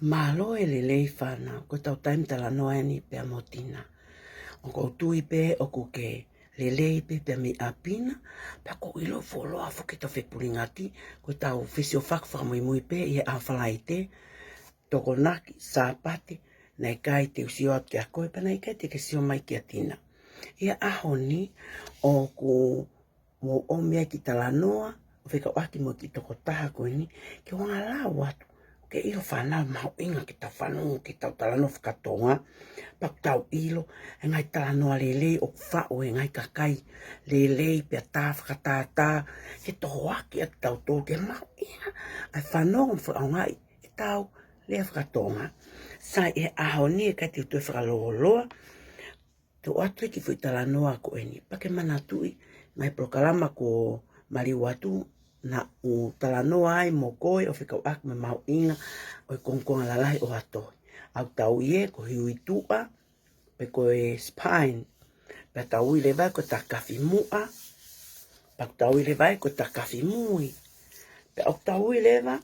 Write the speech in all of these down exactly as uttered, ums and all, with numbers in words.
Mālō e lelei fānau, ko ʻetau taimi talanoa eni pea mo Tina. ʻOku ou tui pē ʻoku ke lelei pē pea mei ʻapi na, pea ʻoku ou ʻilo fuoloa foki ʻetau fepulingaki, ko ʻetau fesiofaki fakamuimui pē ʻi he ʻaho Falaite, Tokonaki, Sāpate, naʻe ʻikai te u sio atu kia koe, pea naʻe ʻikai te ke sio mai kia Tina. ʻI he ʻaho ni, ʻoku mou ʻomi ai e kiʻi talanoa, ʻo fekauʻaki mo e kiʻi tokotaha ko eni, ke u hanga ʻo lau atu. Ke ʻilo fānau mahuʻinga ke tau fanongo ki heʻetau talanoa faka-Tonga, pea ʻoku tau ʻilo e ngaahi talanoa lelei ʻoku faʻu ʻe he ngaahi kakai lelei pea tā fakatātā, ke tohoaki ʻa kitautolu ke mahuʻinga ʻa e fanongo mo fakaʻaongaʻi ʻetau lea faka-Tonga. Sai, ʻi he ʻaho ni ʻe ʻikai te u toe fakalōloa, te u ʻoatu e kiʻi foʻi talanoa ko eni. Pea ke manatuʻi, ngaahi polokalama kuo maliu atu, naʻa ku talanoa ai mo koe ʻo fekauʻaki mo e mahuʻinga ʻo e kongokonga lalahi ʻo ha tohi. ʻOku tau ui ia ko e huituʻa, pe ko e spine. Pea tau ui leva ia ko e takafi muʻa. Pea tau ui leva ia ko e takafi mui. Pea ʻoku tau ui leva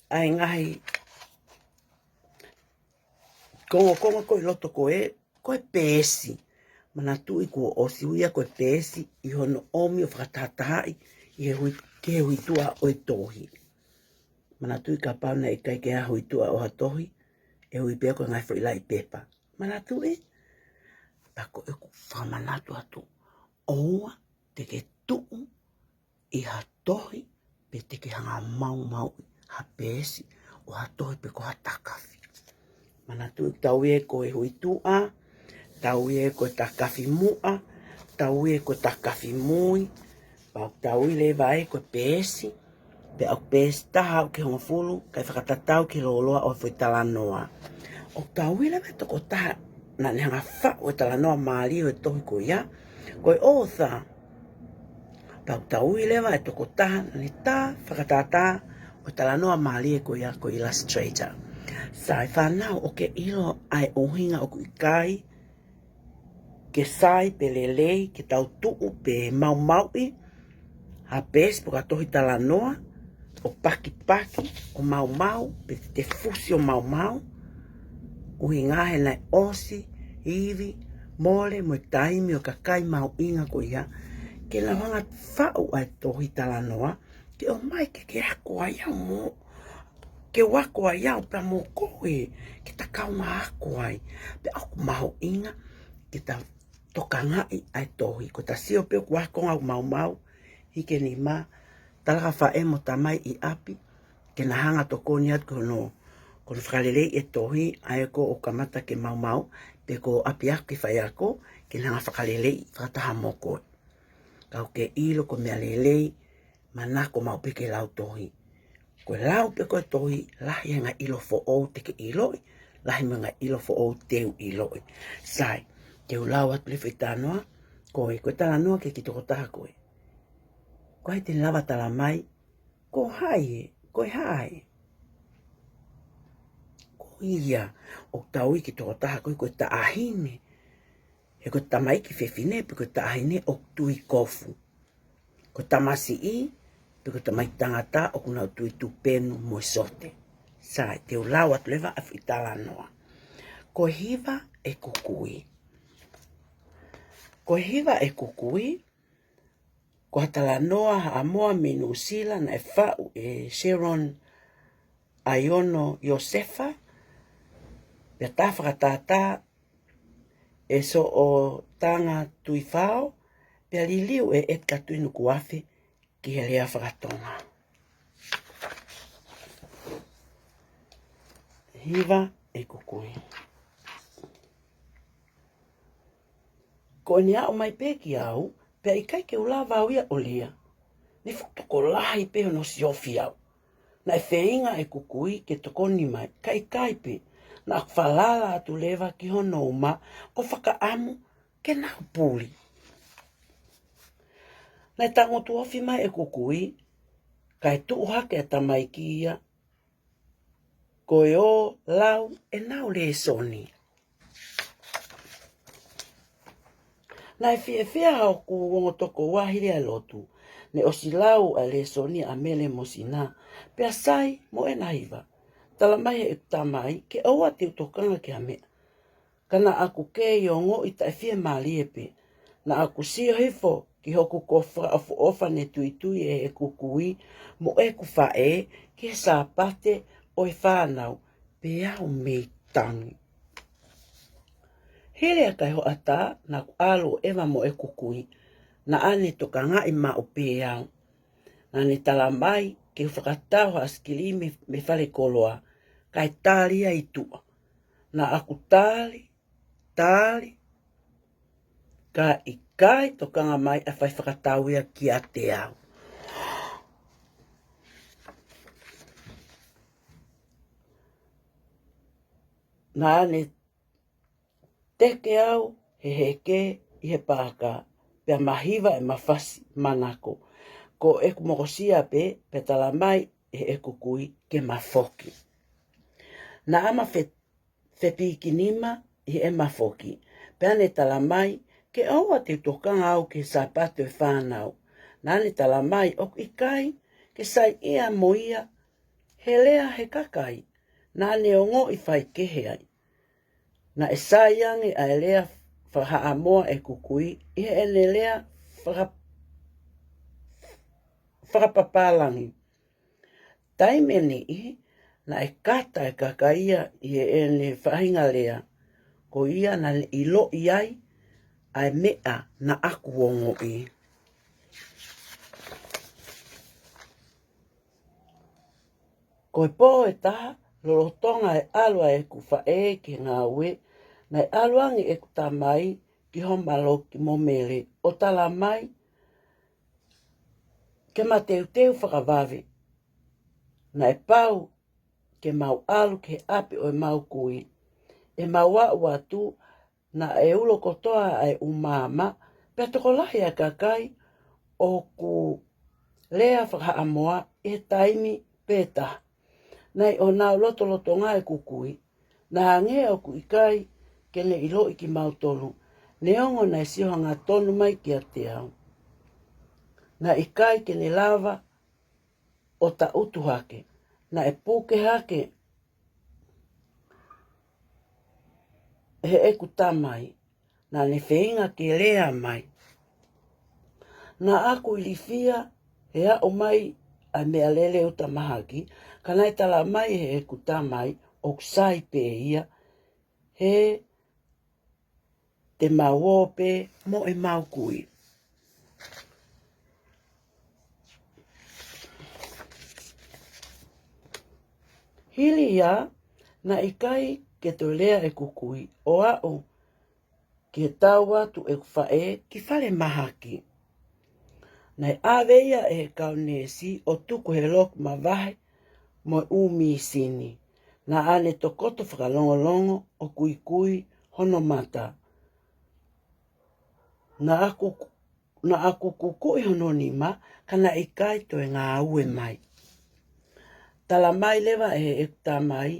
ʻa e ngaahi kongokonga ko ē ʻi loto ko ē, ko e peesi. Manatuʻi kuo ʻosi ui ia ko e peesi ʻi hono ʻomi ʻo fakatahatahaʻi ʻi he hui-, ki he huituʻa ʻo e tohi. Manatuʻi kapau naʻe ʻikai ke ʻi ai ha huituʻa ʻo ha tohi, ʻe ui pē ia ko e ngaahi foʻi laʻi pepa. Manatuʻi, pea ko ʻeku fakamanatu atu, ʻoua te ke tuʻu ʻi ha tohi, pe te ke hanga ʻo maumauʻi ha peesi ʻo ha tohi pe ko ha takafi. Manatuʻi tau ui ia ko e huituʻa, tau ui ia ko e takafi muʻa, tau ui ia ko e takafi mui, pea tau ui leva ia ko e peesi, pea ʻoku peesi taha aʻu ki he hongofulu, kae fakatatau ki he lōloa ʻo e foʻi talanoa. ʻOku tau ui leva e tokotaha naʻa ne hanga ʻo faʻu e talanoa mālie ʻo e tohi ko ia, ko e author. Pea ʻoku tau ui leva e tokotaha naʻa ne tā fakatātā ʻo e talanoa mālie ko ia ko e illustrator. Sai fānau, ʻoku ke ʻilo ʻa e ʻuhinga ʻoku ʻikai ke sai pe lelei ke tau tuʻu pe maumauʻi ha peesi pe ko ha tohi talanoa, ʻo pakipaki, ʻo maumau, pe te fusi ʻo maumau, ʻuhinga he naʻe ʻosi ivi, mole mo e taimi ʻo e kakai mahuʻinga ko ia ke nau hanga ʻo faʻu ʻa e tohi talanoa, ke ʻomai ke ke ako ai au mo, ke u ako ai au pea mo koe, ke ta kaungā ako ai. Pea ʻoku mahuʻinga ke ta tokangaʻi ʻa e tohi. Ko ʻeta sio pē ʻoku ako ngau maumau, hiki e nima, tala ki he faʻē mo e tamai ʻi ʻapi, ke na hanga ʻo tokoni atu ki hono, ki hono fakaleleiʻi e tohi, ʻa ia ko ē ʻoku kamata ke maumau, pe ko ʻapiako ki he faiako, ke na hanga ʻo fakaleleiʻi fakataha mo koe. Ka ʻoku ke ʻilo ko e meʻa lelei, manako maʻu pē ke lau tohi. Ko e lau pē ko ē tohi, lahi e ngaahi ʻilo foʻou te ke ʻiloʻi, lahi mo e ngaahi ʻilo foʻou te u ʻiloʻi. Sai, te u lau atu leva e foʻi talanoa, ko e, ko e talanoa ki he kiʻi tokotaha ko ē. Ko hai te ne lava tala mai, ko hai ē, ko e hā ē? Ko ia, ʻoku tau ui e kiʻi tokotaha ko ē ko e taʻahine. He ko e tamaiki fefine, pe ko e taʻahine ʻoku tui kofu. Ko e tamasiʻi, pe ko e tamaiki tangata ʻoku nau tui tupenu mo e sote. Sai, te u lau atu leva ʻa e foʻi talanoa. Ko e hiva ʻeku kui. Ko e hiva ʻeku kui, ko ha talanoa Haʻamoa mei Nuʻusila naʻe faʻu ʻe Sharon ʻAiono Iosefa, pea tā fakatātā ʻe Soʻotanga Tuifao, pea liliu ʻe Edgar Tuinukuafe ki he lea faka-Tonga. Hiva ʻeku kui. Ko ʻene aʻu mai pē kiate au, pea ʻikai ke u lava au ia ʻo lea. Ne fuʻu tokolahi pē hono siofi au. Naʻe feinga ʻeku kui ke tokoni mai, ka ʻikai pē, naʻa ku falala atu leva ki hono uma ʻo fakaʻamu ke nau puli. Naʻe tangutu ofi mai ʻeku kui, kae tuʻu hake ʻa e tamaiki ia, ko e ō lau ʻenau lēsoni. Naʻe fiefia hoku ongo tokoua hili ʻa e lotu, ne ʻosi lau ʻa e lēsoni ʻa Mele mo Sina, pea sai mo ʻena hiva. Talamai ʻe heʻeku tamai ke ʻoua te u tokanga ki ha meʻa, ka naʻa ku kei ongoʻi taʻefiemālie pē. Naʻa ku sio hifo ki hoku kōfua ʻofaʻofa ne tuitui ʻe heʻeku kui mo ʻeku faʻē ki he Sāpate ʻo e fānau, peá u mei tangi. Hili ʻa e kai hoʻatā, naʻa ku ʻalu ʻo ʻeva mo ʻeku kui. Naʻa ne tokangaʻi maʻu pē au. Naʻa ne talamai ke u fakatau ha ʻaisikilimi mei falekoloa, kae tali ia ʻi tuʻa. Naʻa ku tali, tali, ka ʻikai tokanga mai ʻa e fai fakatau ia kiate au. Naʻa ne teke au he heke ʻi he paaka, pea mahiva ʻema fasi manako. Ko ʻeku mokosia pē, pea talamai ʻe heʻeku kui ke ma foki. Naʻa ma fe-, fepīkinima ʻi heʻema foki. Pea ne talamai ke ʻoua te u tokanga au ki he Sāpate ʻo e fānau. Naʻa ne talamai ʻoku ʻikai ke saiʻia mo ia he lea he kakai. Naʻa ne ongoʻi faikehe ai. Naʻe sai ange ʻa e lea fakahaʻamoa ʻeku kui ʻi heʻene lea faka-, fakapapālangi. Taimi ʻe niʻihi, naʻe kata e kakai ia ʻi heʻene faʻahinga lea, ko ia naʻa ne ʻiloʻi ai ʻa e meʻa naʻa ku ongoʻi. Ko e pō ʻe taha, lolotonga e ʻalu ʻa ʻeku faʻē ki he ngāue, naʻe ʻalu ange ʻeku tamai ki homa loki mo Mele ʻo talamai ke ma teuteu fakavave. Naʻe pau ke mau ʻalu ki he ʻapi ʻo ʻemau kui. ʻE mau aʻu atu, naʻe ulo kotoa ʻa e ʻū maama, pea tokolahi ʻa e kakai ʻoku lea fakahaʻamoa ʻi he taimi pē taha. Naʻe ʻi honau lotolotonga ʻeku kui. Naʻe hangē ʻoku ʻikai ke ne ʻiloʻi kimautolu, neongo naʻe sio hangatonu mai kiate au. Naʻe ʻikai ke ne lava ʻo taʻutu hake. Naʻe puke hake ʻe heʻeku tamai. Naʻa ne feinga ke lea mai. Naʻa ku ilifia he aʻu mai ʻa e meʻalele uta mahaki, ka naʻe talamai ʻe heʻeku tamai ʻoku sai pē ia, he te mau ō pē mo ʻemau kui. Hili ia, naʻe ʻikai ke toe lea ʻeku kui, ʻo aʻu ki he tau atu ʻeku faʻē ki falemahaki. Naʻe ʻave ia ʻe he kau neesi ʻo tuku he loki mavahe mo e ʻū mīsini. Naʻa ne tokoto fakalongolongo ʻo kuikui hono mata. Naʻa ku, naʻa ku kukuʻi hono nima, ka naʻe ʻikai toe ngāue mai. Talamai leva ʻe heʻeku tamai,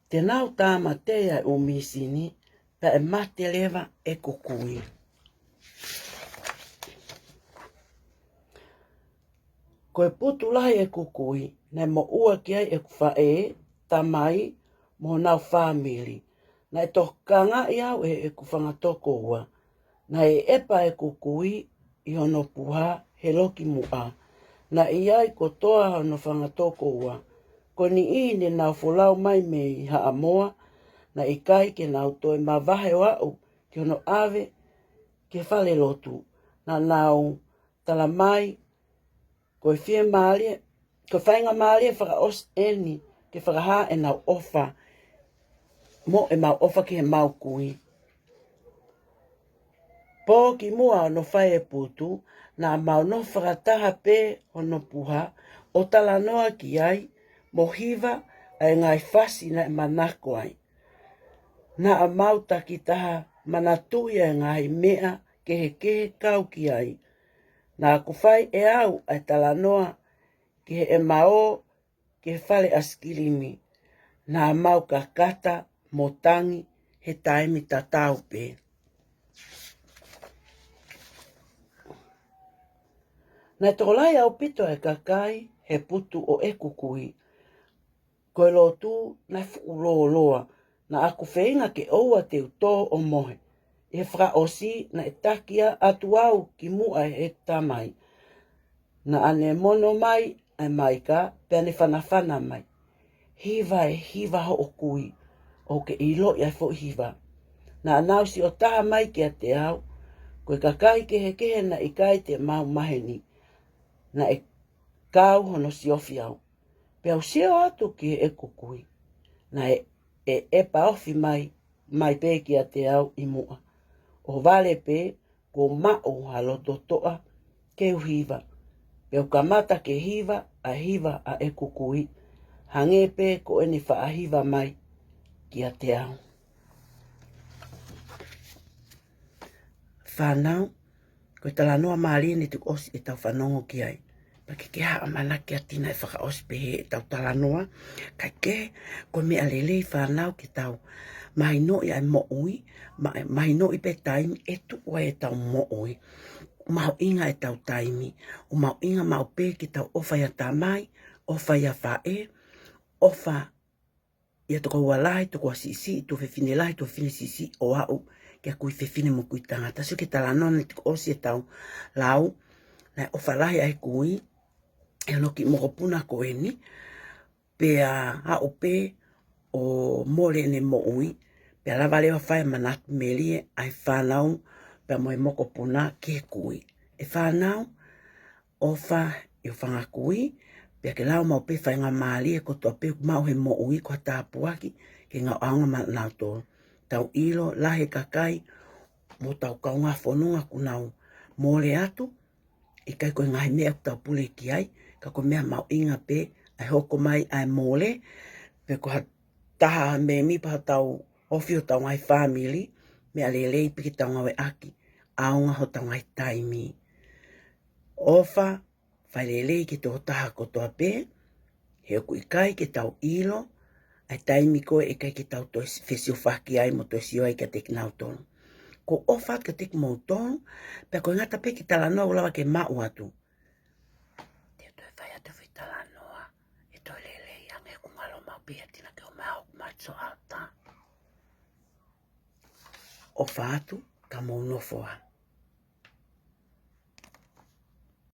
te nau tāmateʻi ʻa e ʻū mīsini, pea ʻe mate leva ʻeku kui. Ko e putu lahi ʻeku kui, naʻe moʻua ki ai ʻeku faʻē, tamai, mo honau fāmili. Naʻe tokangaʻi au ʻe heʻeku fanga tokoua. Naʻe ʻepa ʻeku kui ʻi hono puha he loki muʻa. Naʻe ʻi ai kotoa hono fanga tokoua. Ko e niʻihi ne nau folau mai mei Haʻamoa, naʻe ʻikai ke nau toe mavahe ʻo aʻu ki hono ʻave ki he falelotu. Naʻa nau talamai, ko e fiemālie, ko e faingamālie fakaʻosi eni ke fakahā ʻenau ʻofa, mo ʻemau ʻofa ki heʻemau kui. Pō kimuʻa hono fai e putu, naʻa mau nofo fakataha pē hono puha, ʻo talanoa ki ai, mo hiva ʻa e ngaahi fasi naʻe manako ai. Naʻa mau takitaha manatuʻi ʻa e ngaahi meʻa kehekehe kau ki ai. Naʻa ku fai ʻe au ʻa e talanoa ki heʻema ō ki he fale ʻaisikilimi. Naʻa mau kakata mo tangi he taimi tatau pē. Naʻe tokolahi ʻaupito ʻa e kakai he putu ʻo ʻeku kui. Ko e lotu naʻe fuʻu lōloa, naʻa ku feinga ke ʻoua te u tō ʻo mohe. ʻI he fakaʻosi naʻe taki atu au ki muʻa ʻe heʻeku tamai. Naʻa ne mono mai ʻa e maika, pea ne fanafana mai, "Hiva ē, hiva hoʻo kui, ʻoku ke ʻiloʻi ʻa e foʻi hiva." Naʻa nau sio taha mai kiate au, ko e kakai kehekehe naʻe ʻikai te mau maheni. Naʻe kau hono siofi au. Pea u sio atu ki heʻeku kui. Naʻe ʻepa ofi mai, mai pē kiate au ʻi muʻa. ʻO vale pē kuo maʻu ha loto toʻa ke u hiva. Pea u kamata ke hiva ʻa e hiva ʻa ʻeku kui, hangē pē ko ʻene faʻa hiva mai kiate au. Fānau, ko e talanoa mālie eni tuku ʻosi ʻetau fanongo ki ai. Pea ke ke haʻamanaki ʻa Tina ʻe fakaʻosi pehē ʻetau talanoa. Kae kehe, ko e meʻa lelei fānau ke tau mahinoʻi ʻa e moʻui, ma-, mahinoʻi pē taimi ʻe tuʻu ai ʻetau moʻui. Mahuʻinga ʻetau taimi, ʻoku mahuʻinga maʻu pē ke tau ʻofa ʻia tamai, ʻofa ʻia faʻē, ʻofa ʻia tokoua lahi, tokoua siʻisiʻi, tuofefine lahi, tuofefine siʻisiʻi, ʻo aʻu ki he kui fefine mo e kui tangata. Sio ki he talanoa naʻe tuku ʻosi ʻetau lau, naʻe ʻofa lahi ʻa e kui ʻi hono kiʻi mokopuna ko eni, pea aʻu pē ʻo mole ʻene moʻui, pea lava leva ʻo fai e manatu melie ʻa e fānau pea mo e mokopuna ki he kui. ʻE fānau, ʻofa ʻi ho fanga kui, pea ke lau maʻu pē faingamālie kotoa pē ʻoku maʻu he moʻui ko ha tāpuaki ke ngāueʻaonga maʻanautolu. Tau ʻilo, lahi e kakai mo hotau kaungā fononga ʻoku nau mole atu, ʻikai ko e ngaahi meʻa ʻoku tau pule ki ai, ka ko e meʻa mahuʻinga pē ʻa e hoko mai ʻa e mole, pe ko ha taha mēmipa hotau ofi hotau ngaahi fāmili, meʻa lelei pē ke tau ngāueʻaki, ʻaonga hotau ngaahi taimi. ʻOfa, fai lelei ki he tokotaha kotoa pē, he ʻoku ʻikai ke tau ʻilo ʻa e taimi ko ē ʻe ʻikai ke tau toe fesiofaki ai mo toe sio ai kiate kinautolu. Ko e ʻofa atu kiate kimoutolu, pea ko e ngata pē ki he talanoa ʻoku lava ke maʻu atu. Te u toe fai atu e foʻi talanoa, ʻe toe lelei ange ʻoku ngalo maʻu pē ʻa Tina ke ʻomai hoku maʻi soʻata. ʻOfa atu, ka mou nofo ā.